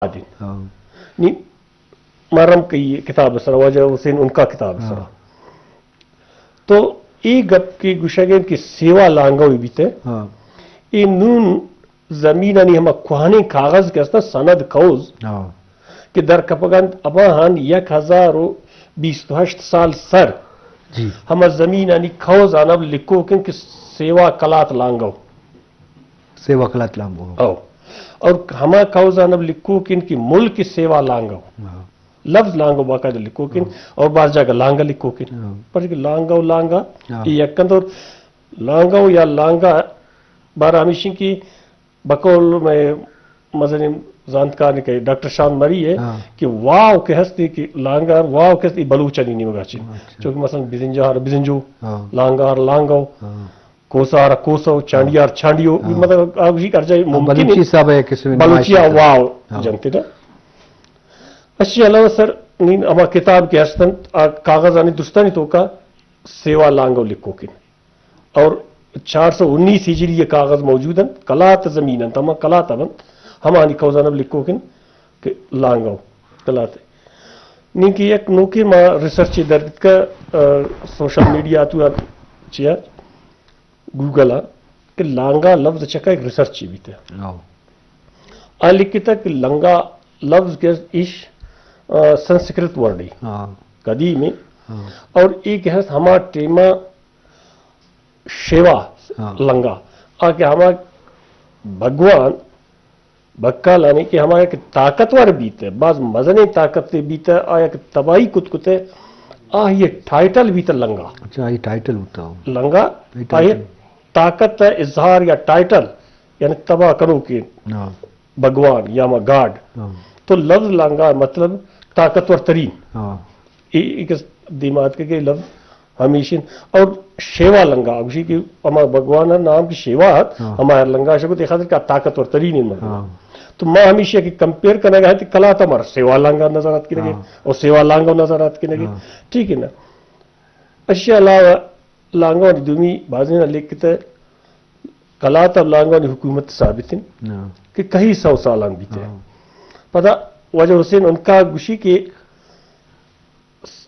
دین۔ ہاں۔ نی محرم کئی کتاب سرا، واجہ حسین عنقا کتاب سرا۔ ہاں۔ تو اے گپ کہ گوشگ انت کہ سیوا لانگوی بیتہ۔ ہاں۔ اے نون زمینانی ہما کوہنیں کاغذ کہ استاں، سند، قوض، ہاں۔ کہ در کپگ انت، اباہان یک ہزار و بیست و ہشت سال سر، جی۔ ہما زمینانی قوض آنب لکوک انت کہ سیوا کلات لانگو۔ سیوا کلات لانگو۔ او۔ اور ہما قوض آنب لکوک انت کہ ملک سیوا لانگو۔ ہاں۔ لفظ لانگو باقاعدہ لکوک انت، ہاں۔ اور بعض جاگہ لانگا لکوک انت۔ ہاں۔ پر کہ لانگو، لانگا، ہاں۔ یہ یک انت اور لانگو یا لانگا بارہ ہمیشی کہ بقول میں مزنیں زانتکار نے کہ ڈاکٹر شان مری ہے، ہاں۔ کہ واو کہ ہستی کہ لانگا واو کہ ہستی بلوچانی نیمگا چی۔ اچھا۔ چونکہ مثلاً بزنجار بزنجو، ہاں۔ لانگار لانگو، ہاں۔ کوسار کوسو، چانڈیار چانڈیو، ہاں۔ مطلب آ گوشی کہ ہر جائے ہاں، ممکن بلوچی ہے۔ حساب ہے کہ اس میں بلوچی نمائش کرتا ہے۔ واو ہاں۔ جنتے نا۔ اسی علاوہ سر نین ہما کتاب کہ ہستن، آ کاغذانی درستانی توکا سیوا لانگو لکھوکن۔ اور چار سو انیس ہجری یہ کاغذ موجود انت، کلات زمین انت، ہما کلات انت، ہمانی قوضان اب لکھوکن کہ لانگو کلات۔ نین کہ یک نوکے ما ریسرچ در کا، آ، سوشل میڈیا تو چیا گوگل ء کہ لانگا لفظ چکا یک ریسرچے بیتہ۔ ہاں۔ آ لکھتہ کہ لنگا لفظ کہ ایش، آ، سنسکرت ورڈے۔ ہاں۔ قدیمے۔ ہاں۔ اور اے کہ ہست ہما ٹیما شیوا ہاں۔ لنگا۔ آ کہ ہما بھگوان بکالانی کہ ہما یک طاقتور بیتہ، باز مزنیں طاقتے بیتہ، آ یک تباہی کت کتہ، آ یک ٹائٹل بیتہ لنگا۔ اچھا، آئی ٹائٹل ہوتا ہو۔ لنگا، آئی آ یک ٹائٹل۔ طاقت اظہار یا ٹائٹل، یعنی تباہ کنوکیں ہاں۔ بھگوان یا ما گاڈ۔ ہاں۔ تو لفظ لنگا مطلب طاقتور ترین۔ ہاں۔ اے، اے کس دیما اتکہ کہ لفظ ہمیش انت۔ اور شیوا لنگا، گوشی کہ ہما بھگوان ء نام کہ شیوا ات، ہاں۔ ہما ہر لنگا شکو تے خاطر کہ طاقتور ترین انت مردم۔ ہاں۔ تو ما ہمیشہ کہ کمپیئر کنگا ہے تو کلات ہمار سیوا لنگا نظر آت کنگے ہاں۔ اور سیوا لانگا نظر آت کنگے۔ ہاں۔ ٹھیک ہے نا؟ اشی علاوہ لانگوانی دومی بازین لکھتے کلات ء لانگوانی حکومت ثابت انت ہاں۔ کہ کئی سو سالان بیتے۔ ہاں۔ پدا واجہ حسین عنقا گوشی کہ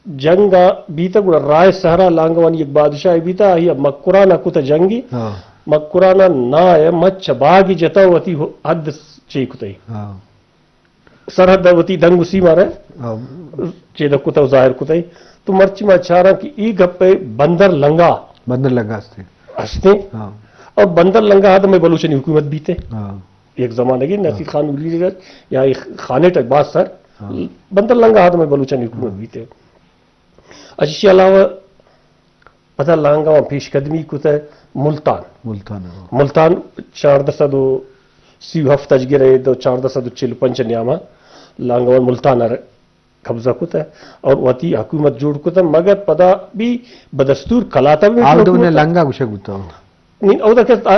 جنگ ء بیتہ گڑا رائے صحرا لانگوانی یک بادشاہ بیتہ، آئی ء مکران ء کتہ جنگی۔ ہاں۔ مکران ء ناں ء مچ ء باگی جتہ وتی حد چے کتہ۔ ہاں۔ سرحد ء وتی دنگ و سیما رہ ہاں۔ چیدہ کتہ و ظاہر کتہ۔ تو مرچی ما چاراں کہ ای گپ ء بندر لنگا بندر لگا ہستے۔ ہستے۔ ہاں۔ اور بندر لنگا آدم بلوچانی حکومت بیتے۔ ہاں۔ یک زمانگے نصیر خان اولی رہ یا اے خانیٹ باز سر ہاں۔ بندر لنگا آدم بلوچانی حکومت بیتے۔ اشی علاوہ پدا لانگا پیش قدمی کتہ ملتان۔ ملتان، ہاں۔ ملتان چاردہ سد و سی و ہفت اچ گرے دو چاردہ سد و چل و پنچ نیاما لانگا ملتان ء قبضہ کتہ اور وتی حکومت جوڑ کتہ، مگر پدا بھی بدستور کلاتہ بھی آ مطلب دو نے حکومت لنگا گوشگ بوتہ۔ نی، اودا کہ، آ،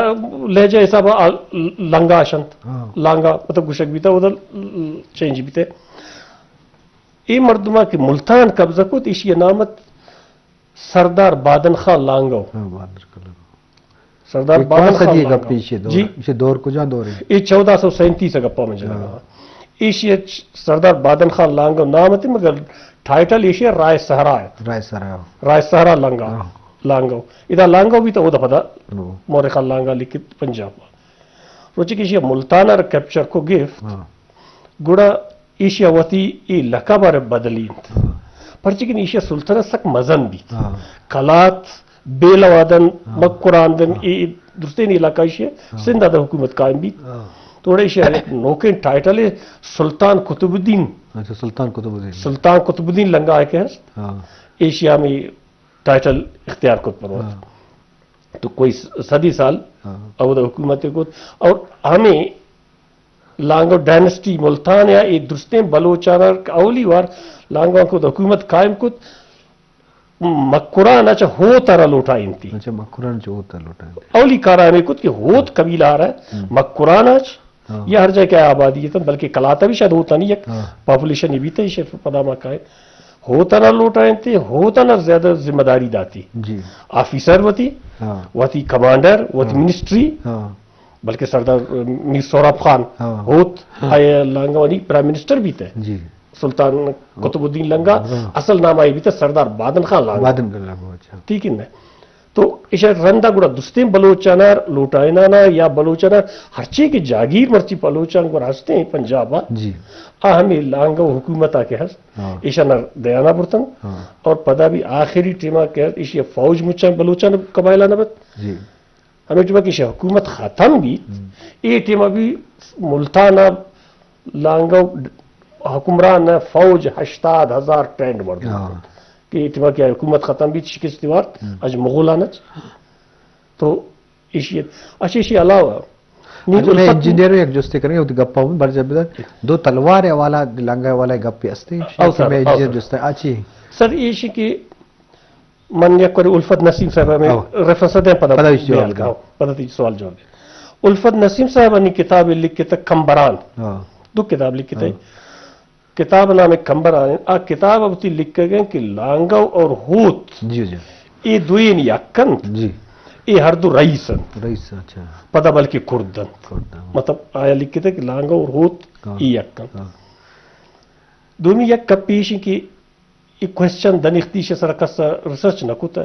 لہجہ حساب آ، لنگا شنت۔ ہاں۔ لانگا، مطلب گوشگ بیتہ، اودا چینج بیتہ۔ اے مردماں کہ ملتان قبضہ کت، ایشی نامت سردار بادن خان لانگو۔ ہاں، بادن خان لانگو۔ سردار اے بادن کون خان صدی لانگو۔ گپ ایشی دور؟ جی۔ ایشی دور کجا دور ہے؟ اے چودہ سو سینتیس گپا من جنگا۔ ہاں۔ ایشی سردار بادن خان لانگو نام تے، مگر ٹائٹل ایشی رائے صحرا ہے۔ رائے صحرا۔ رائے صحرا لانگا۔ ہاں۔ لانگو۔ ادا لانگو بھی تو اودا پدا ہاں۔ مورخ لانگا لکھت پنجاب۔ روچے کہ ایشی ملتان ء کیپچر کو گفت، ہاں۔ گڑا ایشی وتی اے لقب ء بدلینت۔ ہاں۔ پرچے کہ ایشی سلطنت سک مزن بیت۔ ہاں۔ کلات، بیلوادن، ہاں۔ مکراندن، ہاں۔ اے درستین علاقہ ایشی ہاں۔ سندھ ء حکومت قائم بیت۔ ہاں۔ تو گڑا ایشی یک نوکیں ٹائٹل ہے سلطان قطب الدین۔ اچھا، سلطان قطب الدین۔ سلطان قطب الدین لنگا ہے کہ ہست۔ ہاں۔ ایشی ہمیں ٹائٹل اختیار کت پر وقت۔ ہاں۔ تو کوئی س-، صدی سال ہاں۔ اودا حکومت کت۔ اور ہمیں لانگو ڈائنسٹی ملتان یا اے درستیں بلوچانا اولی وار لانگو کو حکومت قائم کت، مکران اچ ہوت ء را لوٹائینتی۔ اچھا، مکران چ ہوت ء لوٹائینتی۔ اولی کارا ہمیں کت کہ ہوت قبیلہ آ رہا ہے، ہم۔ مکران اچ ہاں۔ یا ہر جگہ کہ آبادی ہے، بلکہ کلاتہ بھی شاید ہوتا نہیں، یک ہاں۔ پاپولیشن ہی بیتا، ایشی پدا ما کائے۔ ہوتانا لوٹائینتے، ہوتانا زیادہ ذمہ داری داتی۔ جی۔ آفیسر وتی، ہاں۔ وتی کمانڈر، وتی ہاں۔ منسٹری، ہاں۔ بلکہ سردار میر سہراب خان ہاں۔ ہوت، ہاں۔ آیا لانگوانی پرائم منسٹر بیتہ۔ جی۔ سلطان قطب الدین لنگا ہاں۔ اصل نام آئی بیتہ سردار بادن خان لانگو۔ بادن خان لانگو، اچھا۔ ٹھیک ہے نا؟ تو ایشا رندا گڑا درستیں بلوچانا لوٹائینانا یا بلوچانا ہرچی کہ جاگیر مرچی بلوچان گڑا ہستیں پنجابا۔ جی۔ آ ہمیں لانگو حکومتا کہ ہست، ہاں۔ ایشانا دیانا برتن۔ ہاں۔ اور پدا بھی آخری ٹیما کہ ہست، ایشی فوج مچاں بلوچان قبائلانا بت۔ جی۔ ہمیں ٹیما کہ ایشی حکومت ختم بیت، ہم۔ اے ٹیما بھی ملتانا لانگو حکمران فوج ہشتاد ہزار ٹرینڈ مردم ہاں۔ کہ اے ٹیما کہ حکومت ختم بیت، شکست وارت، ہم۔ اج مغولانچ۔ تو ایشی، اچھا، ایشی علاوہ نی اچھا، میں الفت انجینئر یک جستے کریں، وتی گپا ہوں برجا بدار۔ دو تلوار حوالہ، لنگا حوالہ گپ ہستے، او سر، میں او انجینئر سر۔ جستے، اچھی۔ سر، ایشی کہ من یک واری الفت نسیم صاحب ہمیں او۔ ریفرنس دیں، پدا پدا ایشی بیان جواب کا، دیں۔ پدا تی سوال جواب دیں۔ الفت نسیم صاحب نے کتاب لکھتا کمبران۔ ہاں۔ دو کتاب لکھتا۔ ہاں۔ کتاب نام کمبران، آ کتاب وتی لکھگیں کہ لانگو اور ہوت، جی، جی۔ اے دوئیں یک انت، جی۔ اے ہر دو رئیس انت۔ رئیس، اچھا۔ پدا بلکہ کرد انت۔ کرد انت۔ مطلب، آیا لکھتا کہ لانگو اور ہوت ہاں۔ اے یک انت۔ ہاں۔ دومی یک گپ ایش کہ اے کوئسچن دنیختی شے سر کس ریسرچ نہ کتا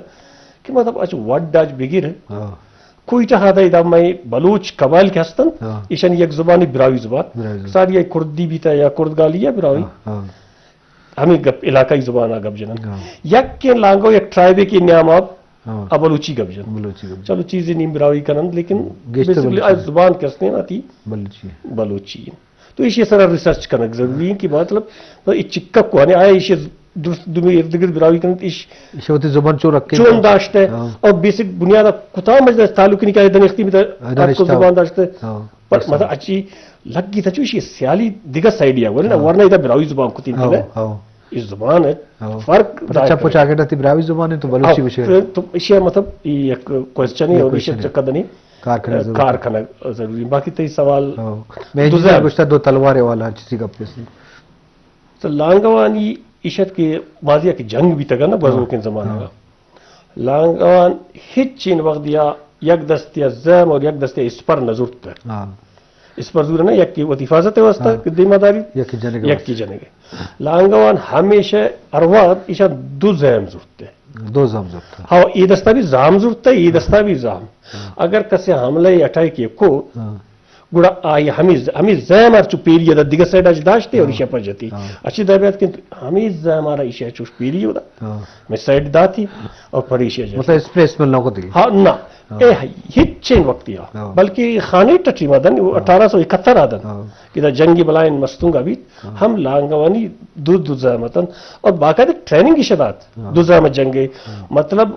کہ مطلب اچ وڈ اچ بگر ہاں۔ کوئٹہ ہادا ادا مئے بلوچ قبائل کہ ہستن، ہاں۔ ایشانی یک زبانی براہوئی زبان۔ براہوئی زبان۔ ساری یک کردی بیتا یا کردگالی یا براہوئی۔ ہاں، ہاں۔ ہمیں گپ علاقائی زبان آ گپ جنن۔ ہاں۔ یک کے لانگو یک ٹرائبے کے نیام آپ ہاں۔ آ بلوچی گپ جن۔ بلوچی گپ جن۔ چلو چیزیں نیم براہوئی کنن، لیکن گیشتر بیسیکلی بلوچی۔ آ زبان کسنے آتی بلوچی۔ بلوچی۔ تو ایشی سرا ریسرچ کنگ ضروری ہے کہ مطلب، تو اے چکا کوہنے آیا، ایشی درست دومی ارد گرد براہوئی کنت، ایش ایشی وتی زبان چون رکھے۔ چون داشتہ۔ ہاں۔ اور بیسک بنیاد کتا مجلس تعلق نہیں کہ دنیختی میں ہاں، آتکو دنیشتہ۔ زبان داشتہ۔ ہاں۔ پر مطلب اچھی لگی تھا چو ایشی سیالی دگہ سائیڈ یا ورنہ، ہاں۔ ورنہ ادا براہوئی زبان کتی ہاں، کنہ۔ ہاں۔ اس زبان ہے۔ ہاں۔ فرق پتہ دائر چپ و کرے۔ چاگرد تی براہوئی زبان ہے تو بلوچی ہاں، بشے۔ تو ایشی مطلب یہ ایک کوئسچن ہے یہ اور ایشی کوئسچن ہے۔ چکا دنی کار کنگ ضروری۔ کار کنگ ضروری۔ باقی تئی سوال ہاں۔ میں دو انجینئر زیب۔ گوشتا دو تلوار حوالہ چیزی گپ اس۔ تو لانگوانی ایشت کہ ماضی کہ جنگ بیتگا نا ہاں۔ بزوکیں زمانہ ہاں۔ لانگوان ہچ چین وقت دیا یک دستیا زہم اور یک دستیا اسپر نہ زرتہ۔ ہاں۔ اسپر زور نا یکی وتی حفاظت واسطہ ہاں۔ کہ دیما داری یکی جنگ یکی واسطہ۔ جنگ۔ لانگوان ہمیشہ ہر وقت ایشا دو زہم زرتہ۔ دو زہم زرتہ۔ ہاں، اے دستا بھی زہم زرتہ، اے دستا بھی زہم۔ ہاں۔ اگر کسے حملہ اٹیک کو، ہاں۔ گڑا آئی ہمیں ز-، ہمیں زہم ہر چو پیری دا دگہ سائیڈ اچ داشتے اور ہاں۔ ایشا پر جتی۔ ہاں۔ اچھی در بیات کہ ہمیں زہم ہمارا ایشا چوش پیری ہوتا۔ ہاں۔ میں سائیڈ داتی اور پر ایشا جتی۔ مطلب اسپیس میں نہ کو دی۔ ہاں، نہ۔ ہاں۔ اے ہچ چین وقتی ہاں۔ ہاں۔ بلکہ خانے ٹٹی مدن، وہ ہاں۔ اٹھارہ سو اکہتر آدن۔ ہاں۔ کہ دا جنگی بلائن مستونگ بیت، ہاں۔ ہم لانگوانی دو دو زحمتن اور باقاعدہ ٹریننگ کی شدات ہاں۔ دو زحمت جنگے۔ ہاں۔ مطلب،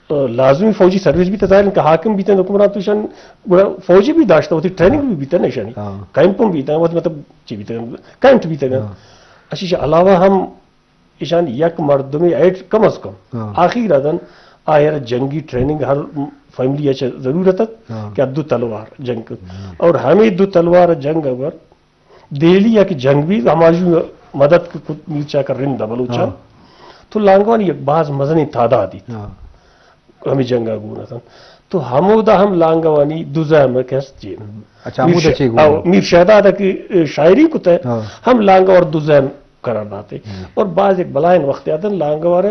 آ، لازمی فوجی سروس بیتا، ظاہر ہے کہ حاکم بیتا، حکمران تو ایشان گڑا فوجی بھی داشتا ہوتی، ٹریننگ ہاں۔ بھی بیتا نا ایشانی۔ ہاں۔ کیمپ بھی بیتا، مطلب، مطلب، چی بیتا، کیمپ بیتا۔ ہاں۔ اسی سے علاوہ ہم ایشان یک مردمے ایٹ کم از کم ہاں۔ آخیر آدن آہر جنگی ٹریننگ ہر فیملی اچ ضرورت ات ہاں۔ کہ ادو تلوار جنگ کت۔ ہاں۔ اور ہمیں دو تلوار جنگ اگر دہلی یا کہ جنگ بھی ہماجو مدد کت میر چاکر رند بلوچان ہاں۔ تو لانگوانی یک باز مزنیں تعداد ایت۔ ہاں۔ ہمیں جنگا گون اتن۔ تو ہمودا ہم لانگوانی دو زحمت کست جی۔ اچھا، میر ہمودا ش-، چی گون؟ او، میر شہداد کی شاعری کت ہے، ہاں۔ ہم لانگو اور دو زحم قرار داتے۔ ہاں۔ اور بعض ایک بلائن وقت آتن لانگو اور،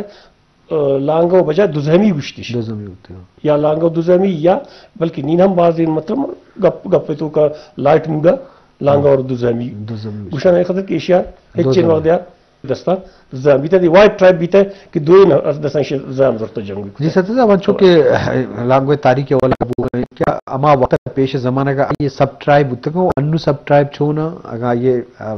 آ، لانگو بجائے دو زحمی گشتیش۔ دو زحمی ہوتے ہیں۔ یا لانگو دو زحمی یا بلکہ نین ہم بعض این مطلب گپ، گپ تو کا لائٹ موڈا لانگو ہاں۔ اور دو زحمی۔ دو زحمی گشتیش۔ گوشان ہے خطر کہ ایشیا دو ہچ چین زحمی۔ وقت دیا دستان زام بیتہ، دی وائٹ ٹرائب بیتہ کہ دوئیں از دستان شہ زام زرتہ جنگ۔ جی سر صاحب، انچو کہ لانگویج تاریخ ءِ حوالہ ءَ بوگ ءَ ایں، کیا ہما وقت ءَ پیش زمانگ ءَ آئی ءِ سب ٹرائب بوتگ ءُ انو سب ٹرائب چون اَنت؟ اگاں آئی ءِ، آ،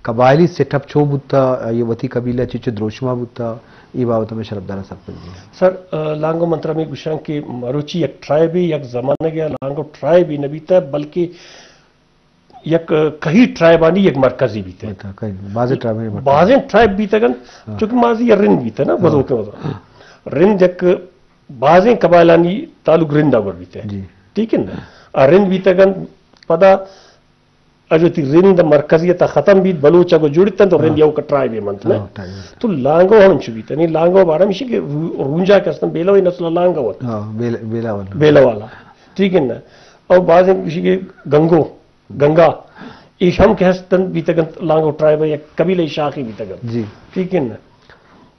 قبائلی سیٹ اپ چون بوتگ، آئی ءِ وتی قبیلہ چچو دروشم ءَ بوتگ، اے بابت ءَ مئے شرفداراں سرپد بہ۔ سر، آ، لانگو من ترا ہمے گوشاں کہ مروچی یک ٹرائبے، یک زمانگے ءَ لانگو ٹرائبے نہ بیتگ، بلکہ یک کہی ٹرائبانی یک مرکزے بیتگ۔ بیتگ، کہی، بازیں ٹرائبانی مرکز۔ بازیں ٹرائب بیتگ اَنت، ہاں۔ چونکہ ماضی ءَ رند بیتگ نا، ہاں۔ بزوکیں وزا۔ رند یک بازیں قبائلانی تعلق رند ءَ گور بیتگ۔ جی۔ ٹھیک ہے نا؟ آ رند بیتگ اَنت، پدا اجوتی رند مرکزیت ءَ ختم بیت، بلوچ ءَ گوں جوڑ اِت اَنت تو رند ہاں۔ یک ٹرائبے منت نا۔ ہاں، ٹرائب۔ تو لانگو ہم انچو بیتگ، یعنی لانگو بارہ ہمیشی کہ رو-، رونجا کہ است اَنت، بیلو نسل لانگو اَنت۔ ہاں، بیل-، بیلا والا۔ بیلا والا۔ ٹھیک ہے نا؟ او بعض گوشی کہ گنگو، گنگا، ایش ہم کہ ہستن بیتگنت، لانگو ٹرائب یک قبیلہ شاخی بیتگنت۔ جی۔ ٹھیک ہے نا؟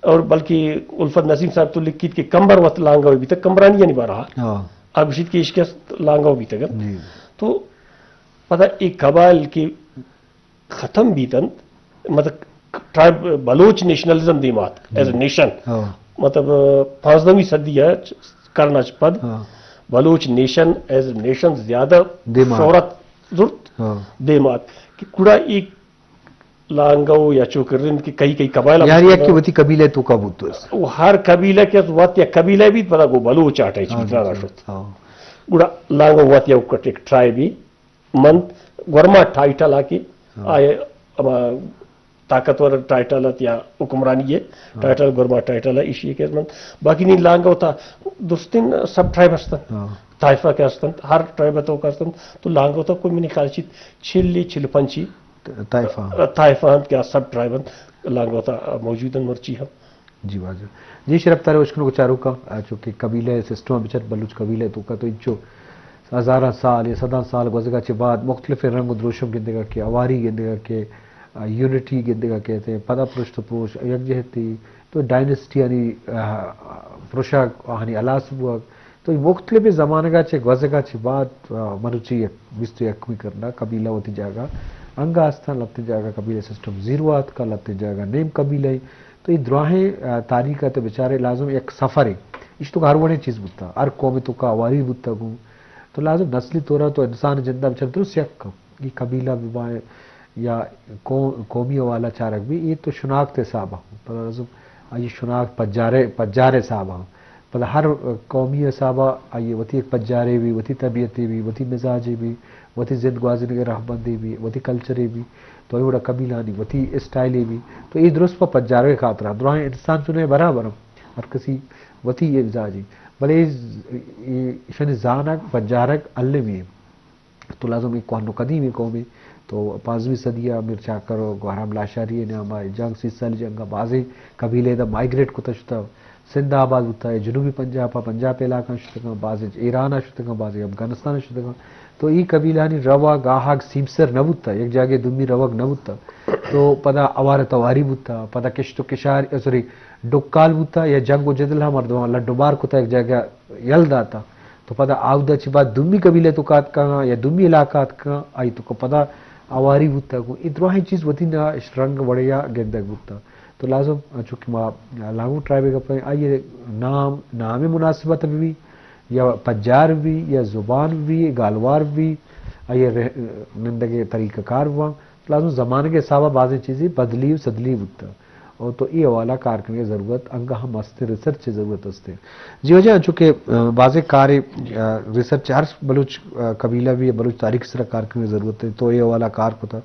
اور بلکہ الفت نسیم صاحب تو لکھیت کہ کمبر وت لانگو بیتگ، کمبرانی یعنی بارہ۔ ہاں۔ آ گوشیت کہ ایش کہ ہست لانگو بیتگنت۔ جی۔ تو پدا ایک قبائل کے ختم بیتنت، مطلب، ٹرائب، بلوچ نیشنلزم دیما اتک، ایز اے نیشن۔ ہاں۔ مطلب، پانزدہمی صدی ء کرن ء چہ پد ہاں۔ Baloch nation as a nation زیادہ دیما۔ شہرت زرت۔ ہاں۔ دیما اتک کہ گڑا ای لانگو یا چو کہ رند کہ کئی کئی قبائل یار، یک کہ وتی قبیلہ توکا بوت۔ و ہر قبیلہ کہ وت یک قبیلہ بیت، پدا گو بلوچ آٹے چیز ہاں۔ شت۔ ہاں۔ گڑا لانگو وت یک ٹرائب منت، گورما ٹائٹل آ کہ ہاں۔ آئے ہما طاقتور ٹائٹل ات یا حکمرانی ہے، ہاں۔ ٹائٹل گورما ٹائٹل ہے، ایشی کہ منت۔ باقی نی لانگو تا درستین سب ٹرائب ہستن، ہاں۔ طائفہ کہ ہستن، ہر ٹرائب تو کہ ہستن، تو لانگو تا کوئی منی خیال چیت چلی، چل پنچی طائفہ۔ طائفہ ہم کیا سب ٹرائب ہم لانگو تا موجود ہیں مرچی ہم۔ جی واجہ۔ جی شرف تارے اشکنو کو چاروکا، آ، چونکہ قبیلہ سسٹم بچار بلوچ قبیلہ توکا تو انچو ہزاراں سال یا صداں سال گوزگا چہ بعد مختلف رنگ و دروشم گندگا کہ اواری گندگا کہ، آ، یونٹی گندگا کہتے ہیں، پدا پرشت و پروش، یک جہتی تو ڈائنسٹی یعنی، آ، پروشا آہانی الاس بوگ، تو مختلف زمانگا چہ گوزگا چہ بعد، آ، مروچی یک بیست و یکمی کرنا قبیلہ وتی جاگہ انگا استان، لتے جاگہ قبیلہ سسٹم زیرو آتکا، لتے جاگہ نیم قبیلہ تو اے دراہیں، آ، تاریخ ء تو بچارے لازم یک سفرے۔ ایش تو ہر وڑیں چیز بوتا، ہر قوم تو کا اواری بوتا گوں۔ تو لازم نسلی طور تو انسان جندہ بچار درست یک کم۔ اے قبیلہ ببائیں یا قو-، قومی حوالہ چارگ بھی، اے تو شناخت حساب ء۔ پدا لازم آئی شناخت پجارے، پجارے حساب ء۔ پدا ہر قومی حساب ء آئی وتی یک پجارے بھی، وتی طبیعتے بھی، وتی مزاجے بھی، وتی زند گوازینگ ء رہبندے بھی، وتی کلچرے بھی۔ تو اے وڑا قبیلانی وتی اسٹائلے بی، تو اے درست پہ پجارگ ء خاطر ء۔ دراہیں انسان چونیں برابر انت، ہر کسی وتی اے مزاجی، بلے اے ز-، اے ایشانی زانگ، پجارگ المی انت۔ تو لازم اے کوہن و قدیمی قومے، تو پانزدہمی صدی ء میر چاکر و گوہرام لاشاری ء نیام ء جنگ، سی سالی جنگ ء بازیں قبیلے ادا مائیگریٹ کتہ شتہ۔ سندھ ء آباد بوتگ، اے جنوبی پنجاب ء، پنجاب ء علاقہ شتگاں، بازیں ایران ء شتگاں، بازیں افغانستان ء شتگاں۔ تو اے قبیلہانی روگ آہگ سیمسر نہ بوتگ، یک جاگہے دومی روگ نہ بوتگ۔ تو پدا اوار تواری بوتگ، پدا کشت و کشار، سوری، ڈکال بوتگ یا جنگ و جدل ہم مردماں لڈ و بار کتگ، یک جاگہ یل داتگ۔ تو پدا آودا چہ بعد دومی قبیلہ تو کاتکاں یا دومی علاقہ آتکاں، آئی تو پدا اواری بوتگ۔ اے دراہیں چیز وتی نا رنگ وڑیا گندگ بوتگ۔ تو لازم، چونکہ ما لانگو ٹرائب ء گپ ء، آئی ء نام، نام ء مناسبت بہ بی، یا پجار بہ بی، یا زبان بہ بی، گالوار بہ بی، آئی ء رہ-، نندگ ء طریقہ کار بہ باں، لازم زمانگ ء حساب ء بازیں چیزے بدلی و سدلی بوتگ۔ اور تو اے حوالہ کار کنگ ء ضرورت انگہ ہم است، ریسرچ ء ضرورت است۔ جی واجہ، چونکہ، آ، بازیں کارے، آ، ریسرچ ہر بلوچ، آ، قبیلہ بی بلوچ تاریخ سرا کار کنگ ء ضرورت ہے، تو اے حوالہ کار کتا۔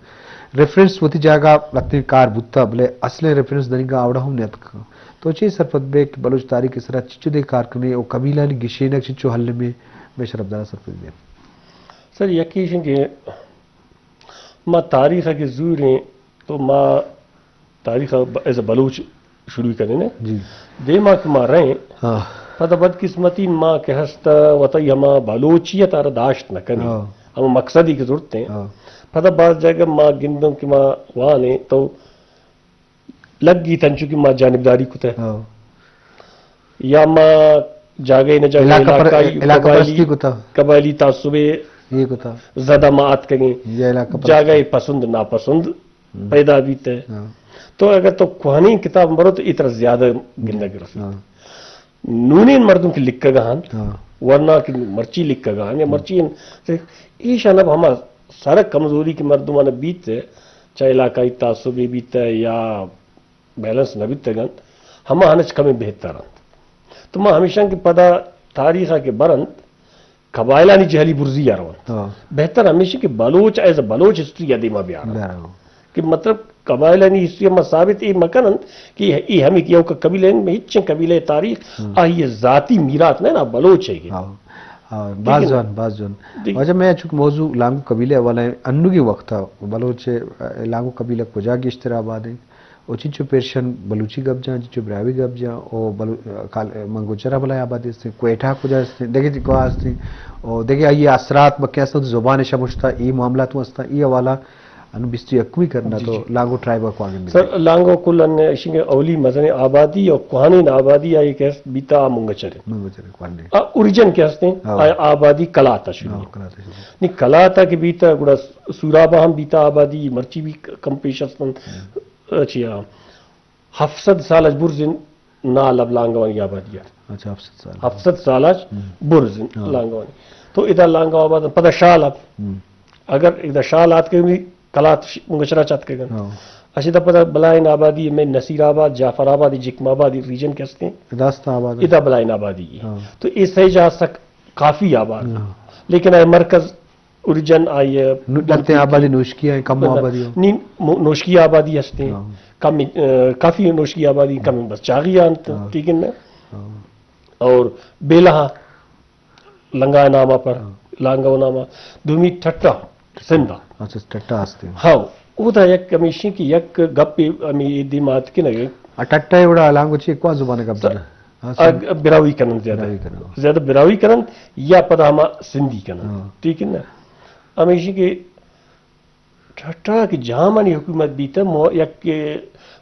ریفرنس وتی جاگہ لہتیں کار بوتا، بلے اصلیں ریفرنس دنیگا آوڑا ہم نیتکا۔ تو چے سرپد بے کہ بلوچ تاریخ سرا چچو دے کار کنے او قبیلہ نی گشینک چچو حل میں، میں شرف دارا سرپد بے۔ سر، یکی ایش کہ ما تاریخ ء کہ زوریں تو ما تاریخ ء ب-، ایز اے بلوچ شروع کنیں۔ جی۔ دیما کہ ما رہیں، ہاں۔ پدا بدقسمتی ما کہ ہست وتئی ہما بلوچیت آرا داشت نہ کنیں۔ ہاں۔ ہما مقصدی کہ زرتیں۔ ہاں۔ پدا باز جاگہ ما گندوں کہ ما وانیں تو لگی تنچو کہ ما جانبداری کتہ۔ ہاں۔ یا ما جاگہ نہ جاگہ علاقہ پر-، علاقائی علاقہ قبائلی، پرستی کتہ۔ قبائلی تعصب یہ کتہ۔ زدہ ما آتکگیں۔ یا علاقہ پرستی۔ جاگہ پسند ناپسند ہم۔ پیدا بیتہ۔ ہاں۔ تو اگر تو کوہنیں کتاب برو تو اترا زیادہ گندگ رسیت۔ ہاں۔ نونیں مردم کہ لکھگا انت، ہاں۔ ورنا کہ مرچی لکھگا انت، یا ہم۔ مرچی انت، ایشان اب ہما سر کمزوری کہ مردمان بیت، چاہے علاقائی تعصبے بیت یا بیلنس نہ بیتگ انت، ہما ہنچ کمیں بہتر انت۔ تو ما ہمیشاں کہ پدا تاریخ ء کہ برنت، قبائلانی جہلی برزی ء رونت۔ ہاں۔ بہتر ہمیشی کہ بلوچ ایز اے بلوچ ہسٹری ء دیما بیارنت۔ بیارنت۔ کہ مطلب قبائلانی ہسٹری ء ما ثابت اے مکننت کہ اے ہمے کہ ایوک قبیلہ انت، ہچیں قبیلہ تاریخ ہم۔ آئی ذاتی میراث نہ نا بلوچ ہے کہ۔ ہاں۔ ہاں، ٹھیک باز ہے نا؟ جوان، باز جوان۔ ٹھیک۔ واجہ میں چونکہ موضوع لانگو قبیلہ والا ہے، انوگی وقت تھا بلوچ، اے، لانگو قبیلہ کجا گیشتر آباد ہیں؟ او چنچو پیرشن بلوچی گپ جان، چنچو براہوئی گپ جان، او بلو-، کال-، منگوچرا بلاہیں آبادی ہستیں، کوئٹہ کجا ہستیں، دگہ جگہ ہستیں، او دگہ آئی اثرات بکے ہستیں، زبان شمشتا، ای معاملات ہستاں، ای حوالہ انو بیست و یکمی کرنا جی، تو جی۔ لانگو ٹرائب کا کوانگن سر، لانگو کل ان اشنگ اولی مزن آبادی اور کوہنین آبادی آئی کہ بیتا منگچر۔ منگچر کوہنین۔ آ، اوریجن کہ ہستیں، ہاں۔ آ، آبادی کلاتا شروع۔ ہاں، کلاتا شروع۔ نی کلاتا کہ بیتا گڑا سورابا ہم بیتا آبادی، مرچی بھی کم پیش ہستن۔ ہم۔ اچھا، ہفت سد سال اچ برز انت نال اب لانگوانی آبادی ات۔ اچھا، ہفت سد سال۔ ہفت سد سال اچ ہم۔ برز انت ہاں۔ لانگوانی۔ تو ادا لانگو آباد پدا شال اب۔ ہم۔ اگر ادا شال آتکگن، کلات ش-، منگچرا چ آتکگن۔ ہاں۔ اچھا، ادا پدا بلائن آبادی میں نصیر آباد، جعفر آباد، جکم آباد ریجن کہ ہستیں۔ ادا است آباد۔ ادا بلائن آبادی۔ ہاں۔ تو اے سہ جا سک کافی آباد۔ ہاں۔ لیکن اے مرکز اوریجن آئی ء نو-، لہتیں آبادی نوشکی ء، کم بندہ آبادی ہو۔ نی مو-، نوشکی آبادی ہستیں۔ ہاں۔ کم، ا، کافی نوشکی آبادی کم بس چاغی انت، ہاں۔ ٹھیک ہے نا؟ ہاں۔ اور بیلہ لنگا نامہ پر، ہاں۔ لانگو نامہ، دومی ٹٹا، سندھ۔ اچھا، ٹٹا ہستیں۔ ہاں، او دا یک ہمیشی کہ یک گپ ہمیں دیمات کے نگے۔ آ ٹٹا ہے وڑا لانگو چی کوا زبان گپ جنا؟ ہاں، آ، سن-، براہوئی کنن زیادہ۔ براہوئی کنن۔ زیادہ براہوئی کنن یا پدا ہما سندھی کنن۔ ہاں۔ ٹھیک ہے نا؟ ہمیشی کہ ٹھٹھا کہ جہامانی حکومت بیتا، مو-، یک کہ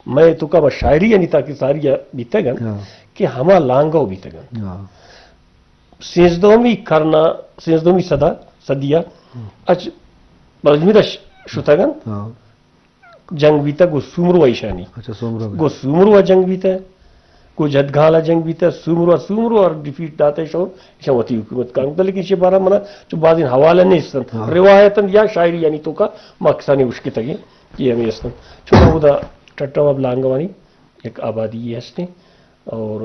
میں تو کا شاعری یعنی تاکہ ساری بیتگن ہاں۔ کہ ہما لانگو بیتگن۔ ہاں۔ سیزدہمی کرنا، سیزدہمی صدا، صدیہ، ہاں۔ اچ بزمید ش-، شتگن۔ ہاں۔ جنگ بیتگ گوں سومرو ایشانی۔ اچھا، سومرو۔ گوں سومرو جنگ بیتگ، گوں جدگال جنگ بیتگ، سومرو، سومرو اور ڈیفیٹ داتے شو، ایشاں وتی حکومت کانگ۔ لیکن ایشی بارہ منا چو بازین حوالہ نیستن۔ ہاں۔ روایتاً یا شاعری یعنی تو کا ما کسانی اشکتگیں کہ ہمیں استن۔ چون اودا ٹٹا اب لانگوانی یک آبادی ہستیں اور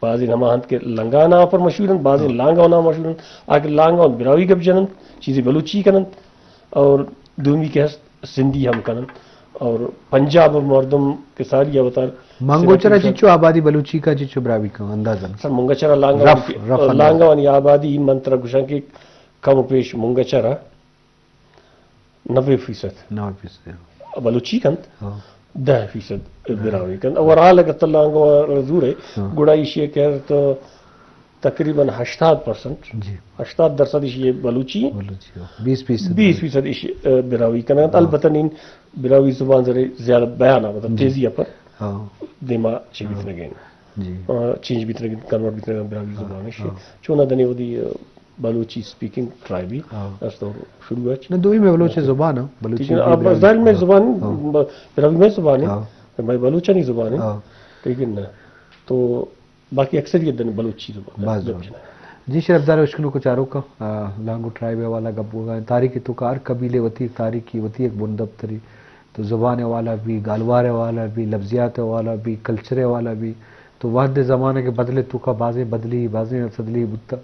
بازیں ہما انت کہ لنگا نام پر مشہور انت، بازیں ہاں۔ لانگا نام مشہور انت۔ آ کہ لانگا براہوئی گپ جننت، چیزے بلوچی کننت، اور دومی کہ ہست سندھی ہم کننت، اور پنجاب اور مردم کہ ساری اوتار منگوچرا سرا چیچو آبادی بلوچی کا چیچو براہوئی کا اندازہ؟ سر، منگوچرا لانگا رف، وانی، رف اندازہ۔ لانگا وانی آبادی من ترا گوشاں کہ کم و پیش منگوچرا نوے فیصد۔ نوے فیصد۔ بلوچی کنت، ہاں۔ دہ فیصد براہوئی کنت۔ اوورآل اگر تلانگو زور ہے، ہاں۔ گڑا ایشی کہ تو تقریباً ہشتاد پرسنٹ، جی۔ ہشتاد درصد ایشی بلوچی ہے۔ بلوچی، ہاں۔ بیس فیصد۔ بیس فیصد ایشی، آ، براہوئی کنت۔ ہاں۔ البتہ نین براہوئی زبان ذرے زیادہ بیان آ، مطلب جی۔ تیزی پر ہاں۔ دیما چی ہاں۔ بیتنگین۔ جی۔ آ، چینج بیتنگین، کنورٹ بیتنگین براہوئی ہاں۔ زبان ایشی۔ ہاں۔ چونا دنی ودی، آ، بلوچی اسپیکنگ ٹرائبی ہاں۔ است اور شروع ہے۔ نہ، دوئی میں بلوچ زبان ہے، بلوچی ٹھیک ہے، بھی اب براہوئی ظاہر میں ہاں۔ زبان، ہاں۔ ب-، براہوئی میں زبان ہے، ہاں۔ میں بلوچانی زبان ہے۔ ہاں۔ ٹھیک ہے نا؟ تو باقی اکثریت دن بلوچی زبان ہے۔ باز زبان۔ جی شرف دار اشکنو کو چارو کا، آ، لانگو ٹرائب والا گپ ہوگا۔ تاریخ تو کا ہر قبیلے وتی تاریخی، وتی ایک بن دفتری۔ تو زبان والا بھی، گالوار والا بھی، لفظیات والا بھی، کلچر والا بھی۔ تو وہد زمانہ کے بدلے تو کا بازیں بدلی، بازیں بدلی بوتا۔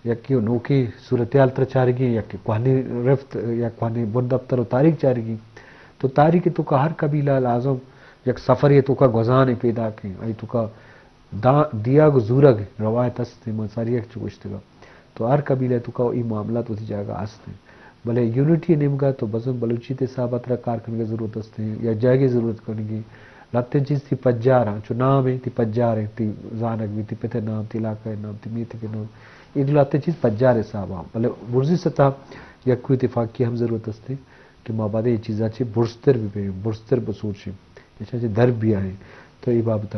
یکے و نوکیں صورتحال تر چارگی، یکے کوہنی رفت یا کوہنی بن دفتر و تاریخ چارگی۔ تو تاریخ تو کا ہر قبیلہ لازم یک سفرے تو کا گزانے پیدا کیں، ای تو کا دا-، دیگ و زورگ روایت است، من ساری یک چو گوشتگا۔ تو ہر قبیلہ تو کا ای معاملات وتی جاگہ است۔ بلے یونٹی نیمگا تو بزن بلوچی تے حساب ترا کار کنگے ضرورت است، یک جاگے ضرورت کنگی۔ لہتیں چیز تی پجار آں، چو نام ہے، تی پجار ہے، تی زانگ بھی، تی پتے نام، تی علاقہ نام، تی میتگ نام۔ اے لہتیں چیز پجار حساب آں۔ بلے برزی سطح یک کوئی اتفاقی ہم ضرورت است کہ ما بعد اے چیزاں چہ برزتر بہ بیں، برزتر بسوچیں، ایشاں چہ در بیائیں۔ تو اے بابت